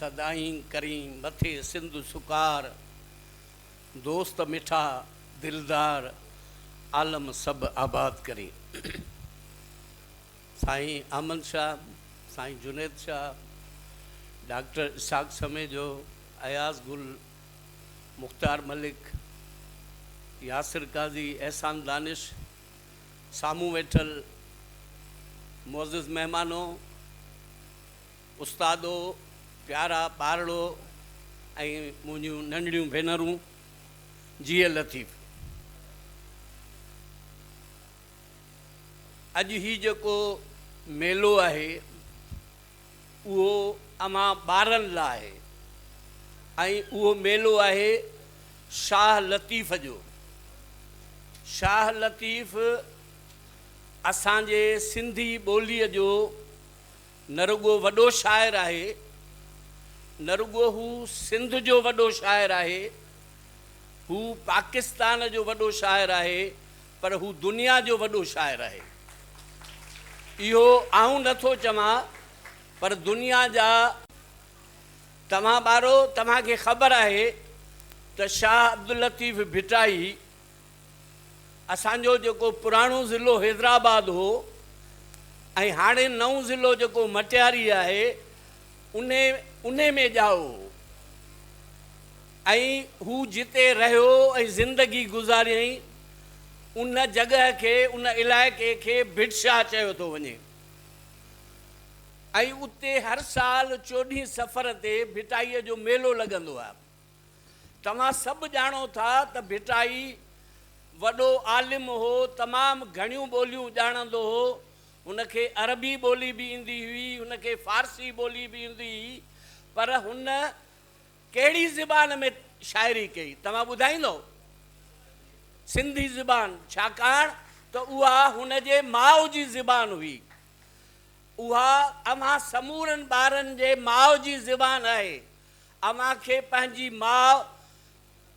سدائين ڪرين مٿي سنڌ سڪار، دوست مٺا دلدار، عالم سڀ آباد ڪرين. سائين احمد شاهه، سائين جنيد شاهه، ڊاڪٽر اسحاق سميجو، اياز گل، مختيار ملڪ، ياسر قاضي، احسان دانش، سامهون ويٺل معزز مهمانو، استادو، پيارا ٻارڙو ۽ منهنجون ننڍڙيون ڀينرون، جيئي لطيف. اڄ هي جيڪو ميلو آهي اهو اوهان ٻارن لاء آهي ۽ اهو ميلو آهي شاهه لطيف جو. شاهه لطيف اسان جي سنڌي ٻوليء جو نه رڳو وڏو شاعر آهي، نه رڳو هو سنڌ جو وڏو شاعر آهي، هو پاڪستان جو وڏو شاعر آهي، پر هو دنيا جو وڏو شاعر آهي. اهو آئون نه ٿو چوان پر دنيا جا. توهان ٻارو توهان کي خبر آهي ته شاهه عبداللطيف ڀٽائي اسان جو جيڪو پراڻو ضلعو حيدرآباد هو ۽ هاڻي نئون ضلعو جيڪو مٽياري آهي انهي انهي ۾ ڄائو هو ۽ هو جتي رهيو ۽ زندگي گذاريائين ان جڳهه کي ان علائقي کي ڀٽ شاهه چيو ٿو وڃي ۽ اتي هر سال چوڏهين صفر تي ڀٽائيء جو ميلو لڳندو آهي. توهان سڀ ڄاڻو ٿا ته ڀٽائي وڏو عالم هو، تمام گهڻيون ٻوليون ڄاڻندو هو، هن کي عربي ٻولي به ايندي هئي، هن کي فارسي ٻولي به ايندي هئي، پر هن ڪهڙي زبان ۾ شاعري ڪئي؟ توهان ٻڌائيندؤ؟ سنڌي زبان، ڇاڪاڻ ته اها هن جي ماء جي زبان هئي. اها اوهان سمورن ٻارن جي ماء جي زبان آهي. اوهان کي پنهنجي ماء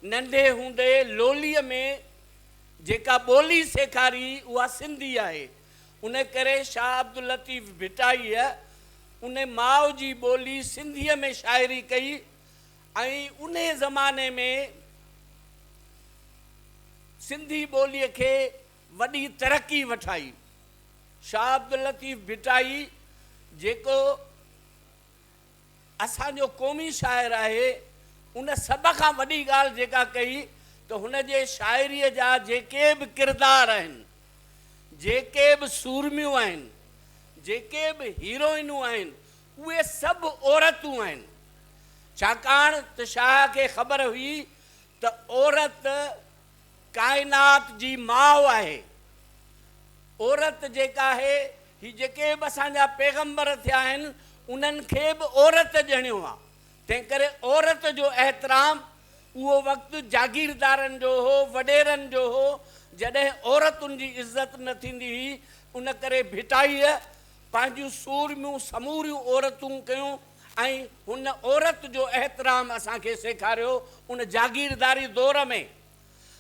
ننڍي هوندي لوليء ۾ جيڪا ٻولي سيکاري اها سنڌي آهي. ان ڪري شاهه عبداللطيف ڀٽائيء ان ماء جي ٻولي سنڌيء ۾ شاعري ڪئي ۽ انهي زماني ۾ سنڌي ٻوليء کي وڏي ترقي وٺائي. شاهه عبداللطيف ڀٽائي جيڪو اسان جو قومي شاعر آهي، ان سڀ کان وڏي ڳالهه جيڪا ڪئي ته هن جي شاعريء جا جيڪي به ڪردار آهن، جيڪي به سورميون آهن، جيڪي به هيروئنون آهن، اهي سڀ عورتون آهن. ڇاڪاڻ ته شاهه کي خبر هئي ته عورت ڪائنات جي ماء آهي. عورت جيڪا آهي، هي جيڪي به اسان جا پيغمبر ٿيا آهن، انهن کي به عورت ڄڻيو آهي. تنهنڪري عورت جو احترام اهو وقت جاگيردارن جو هو، وڏيرن جو هو، جڏهن عورتن جي عزت نه ٿيندي هئي، ان ڪري ڀٽائيء پنهنجون سورميون سموريون عورتون ڪيون ۽ هن عورت جو احترام اسان کي سيکاريو ان جاگيرداري دور ۾.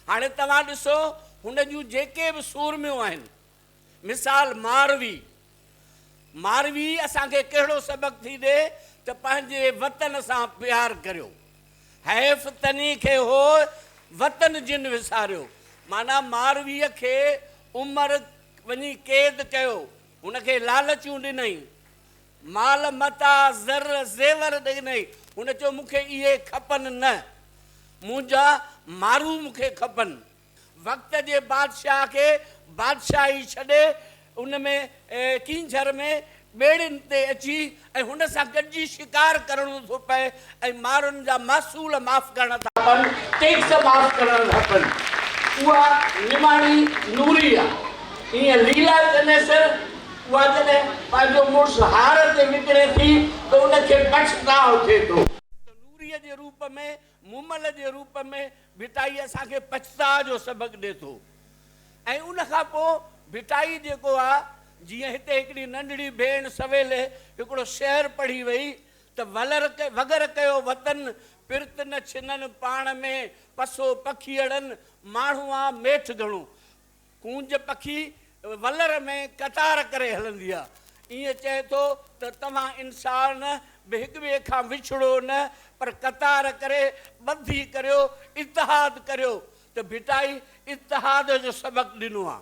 هاڻي توهان ڏسو هن جون جيڪي به سورميون آهن، مثال ماروي، ماروي اسان کي ڪهڙو سبق ٿي ڏي ته پنهنجي وطن سان پيار ڪريو. حيف تني کي هوء وطن جن وساريو. معنيٰ مارويء کي عمر وڃي قيد ڪيو، هن کي لالچون ڏنائين، مال متاع، زر زيور ڏنائين، هن چيو مون کي اهي کپن نه، منهنجا مارو مون کي کپن. وقت جي بادشاهه کي بادشاهي ڇڏي ان ۾ ڪينجهر ۾ ٻيڙين تي اچي ۽ هن سان گڏجي شڪار ڪرڻو ٿو پئي ۽ مارن جا محصول معاف ڪرڻ ٿا پن، ٽيڪس معاف ڪرڻ ٿا پن. اها نماڻي نوري آ. ايئن ليلا چنيسر اها جڏهن پنهنجو مڙس هار تي وڪڻي ٿي ته ان کي پڇتاء ٿئي ٿو. ته نوريء جي روپ ۾ مومل جي روپ ۾ ڀٽائي اسان کي پڇتاء جو سبق ڏي ٿو ۽ ان کان پوء ڀٽائي جيڪو آ جيئن هتي هڪڙي ننڍڙي ڀيڻ سويل هڪڙو شعر پڙهي وئي ته ولر وڳر ڪيو وطن پرت نه ڇنن پاڻ ۾ پسو پکيئڙن ماڻهو آ ميٺ گهڻو ڪونج پکي ولر ۾ قطار ڪري هلندي آ. ائين چئي ٿو ته توهان انسان به هڪ ٻئي کان وڇڙو نه پر قطار ڪري ٻڌي ڪريو، اتحاد ڪريو ته ڀٽائي اتحاد جو سبق ڏنو آ.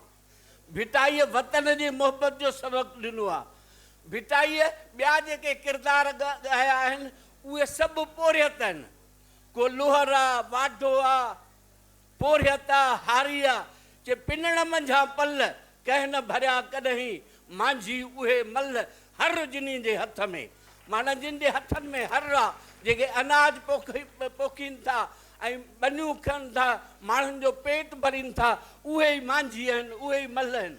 ڀٽائيء وطن جي محبت جو سبق ڏنو آ. ڀٽائيء ٻيا جيڪي ڪردار ڳايا آهن اهي سڀ پورهيت آهن. ڪو لوهر آ، واڍو آ، پورهيت آ، هاري آ، چي پنڻ منجهان پل، ڪنهن نه ڀريا ڪڏهين، مانجهي اهي مل، هر جني جي هٿ ۾. معنيٰ جن جي هٿن ۾ هر آ، جيڪي اناج پوکين ٿا ۽ ٻنيون کڻن ٿا، ماڻهن جو پيٽ ڀرين ٿا، اهي ئي مانجهي آهن، اهي ئي مل آهن.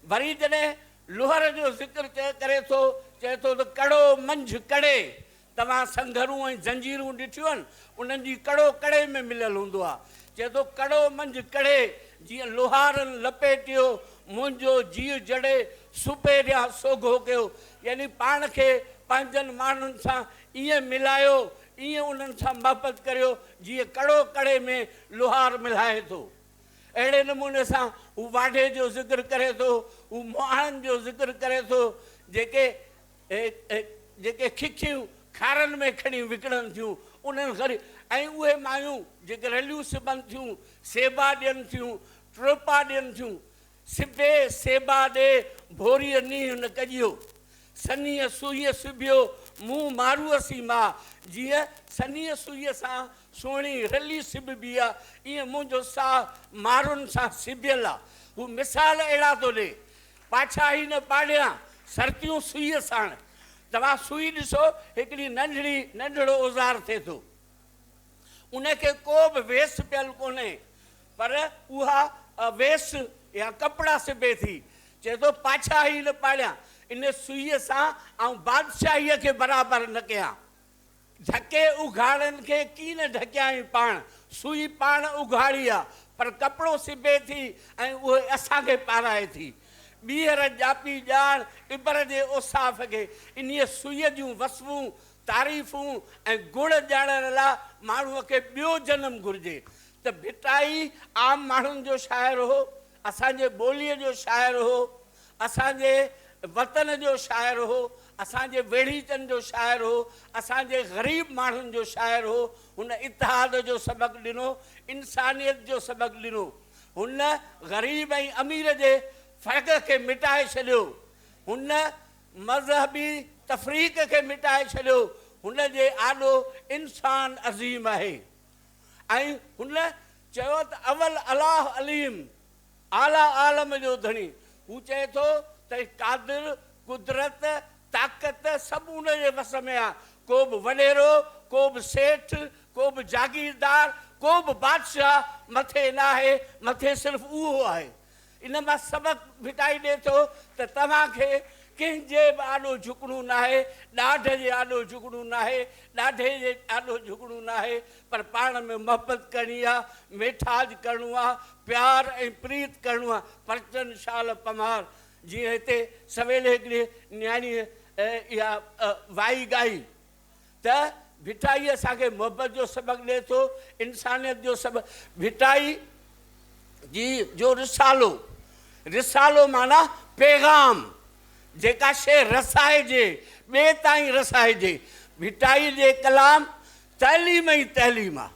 وري جڏهن لوهر جو ذڪر ڪري ٿو، چئي ٿو ته ڪڙو منجهه ڪڙي، توهان سنگهرون ۽ زنجيرون ڏٺيون آهن؟ انهن جي ڪڙو ڪڙي ۾ مليل هوندو آهي. چئي ٿو ڪڙو منجهه ڪڙي، جيئن لوهارن لپيٽيو، منهنجو جيء جڙي، سپيريان سوگهو ڪيو. يعني پاڻ کي پنهنجن ماڻهن سان ائين ملايو، ائين انهن سان محبت ڪريو، جيئن ڪڙو ڪڙي ۾ لوهار ملائي ٿو. اهڙي نموني سان هو واڍي جو ذڪر ڪري ٿو، هو مهاڻن جو ذڪر ڪري ٿو، جيڪي جيڪي ککيون کارن ۾ کڻي وڪڻن ٿيون، انهن غريب ۽ اهي مايون جيڪي رليون سبن ٿيون، سيبا ڏين ٿيون، ٽوپا ڏين ٿيون، سبي سيبا ڏي، ڀوريء نينهن نه ڪجيو، سنيء سوئيء سبيو، مون ماروء سين ماء، جيئن سنيء سوئيء سان سهڻي رلي سببي آ، ايئن منهنجو ساهه مارون سان سبيل آ. هو مثال اهڙا ٿو ڏئي. پاڇا هي نه پاڙيان، سرتيون سوئيء ساڻ. توهان سوئي ڏسو، هڪڙي ننڍڙي، ننڍڙو اوزار ٿئي ٿو. ان کي ڪو به ويس پيل ڪونهي، پر اها ويس يا ڪپڙا سبي ٿي. چئي ٿو، پاڇا هي نه پاڙيان، ان سوئيء سان آئون بادشاهيء کي برابر نه ڪيان. ڍڪي اگهاڙن کي ڪين ڍڪيائين پاڻ، سوئي پاڻ اگهاڙي آ، پر ڪپڙو سبي ٿي ۽ اهي اسان کي پارائي ٿي. ٻيهر ڄاپي ڄاڻ ابر جي اوصاف کي، انهيء سوئيء جون وصفون، تعريفون ۽ گڻ ڄاڻڻ لا ماڻهوء کي ٻيو جنم گهرجي ته ڀٽائي عام ماڻهن جو شاعر هو، اسان جي ٻوليء جو شاعر هو، اسان جي وطن جو شاعر هو، اسان جي ويڙهيچن جو شاعر هو، اسان جي غريب ماڻهن جو شاعر هو، هن اتحاد جو سبق ڏنو، انسانيت جو سبق ڏنو، هن غريب ۽ امير جي فرق کي مٽائي ڇڏيو، هن مذهبي تفريق کي مٽائي ڇڏيو، هن جي آڏو انسان عظيم آهي ۽ هن چيو ته اول الله عليم. اعليٰ عالم جو ڌڻي. هو چئي ٿو ته قادر، قدرت، طاقت سڀ ان جي وس ۾ آ. ڪو به وڏيرو، ڪو به سيٺ، ڪو به جاگيردار، ڪو به بادشاهه مٿي نه آهي، مٿي صرف اهو آهي. ان مان سبق ڀٽائي ڏئي ٿو ته توهان کي ڪنهن جي به آڏو جهڪڻو ناهي، ڏاڍ جي آڏو جهڪڻو ناهي، ڏاڍي جي آڏو جهڪڻو ناهي، پر پاڻ ۾ محبت ڪرڻي آ، ميٺاج ڪرڻو آ، پيار ۽ پريت ڪرڻو آ، پرچن شال پنهوار. جيئن هتي سويل هڪڙي نياڻيء اها وائي ڳائي ته ڀٽائي اسان کي محبت جو سبق ڏئي ٿو، انسانيت جو سبق. ڀٽائي جي جو رسالو، رسالو معنيٰ پيغام، جيڪا شيء رسائجي، ٻئي تائين رسائجي. ڀٽائي جي ڪلام تعليم ئي تعليم آ.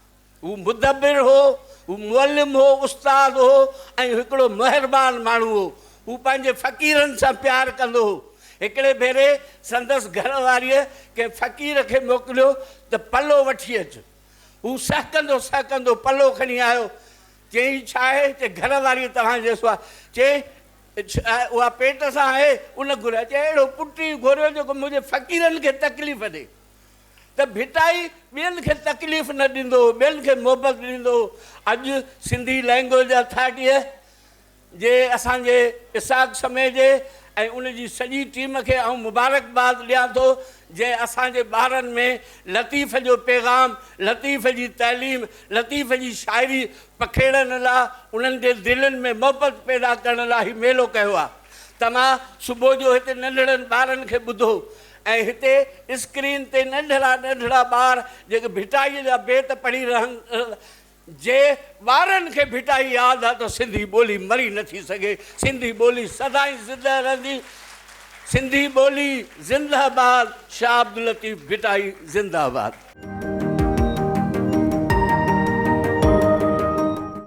هو مدبر هو، هو معلم هو، استاد هو ۽ هڪڙو مهربان ماڻهو هو. هو پنهنجي فقيرن سان پيار ڪندو هو. هڪڙي ڀيري سندس گهر واريء ڪنهن فقير کي موڪليو ته پلو وٺي اچ. هو سهڪندو سهڪندو پلو کڻي آيو. چيائين ڇا آهي؟ چي گهر واريء توهان جي سوا. چي اها پيٽ سان آهي، ان گهريو. چي اهڙو پٽ ئي گهريو جيڪو منهنجي فقيرن کي تڪليف ڏي. ته ڀٽائي ٻين کي تڪليف نه ڏيندو هو، ٻين کي محبت ڏيندو هو. اڄ سنڌي لئنگويج اٿارٽيء جي اسان جي اسحاق سميجي ۽ ان جي سڄي ٽيم کي آئون مبارڪباد ڏيان ٿو، جنهن اسان جي ٻارن ۾ لطيف جو پيغام، لطيف جي تعليم، لطيف جي شاعري پکيڙڻ لا انهن جي دلين ۾ محبت پيدا ڪرڻ لا هي ميلو ڪيو آهي. توهان صبح جو هتي ننڍڙن ٻارن کي ٻڌو ۽ هتي اسڪرين تي ننڍڙا ننڍڙا ٻار جيڪي ڀٽائيء جا بيت پڙهي رهن جي ٻارن کي ڀٽائي ياد آ ته سنڌي ٻولي مري نه ٿي سگهي، سنڌي ٻولي سدائين زنده رهندي، سنڌي ٻولي زنده باد، شاهه عبداللطيف ڀٽائي زنده باد.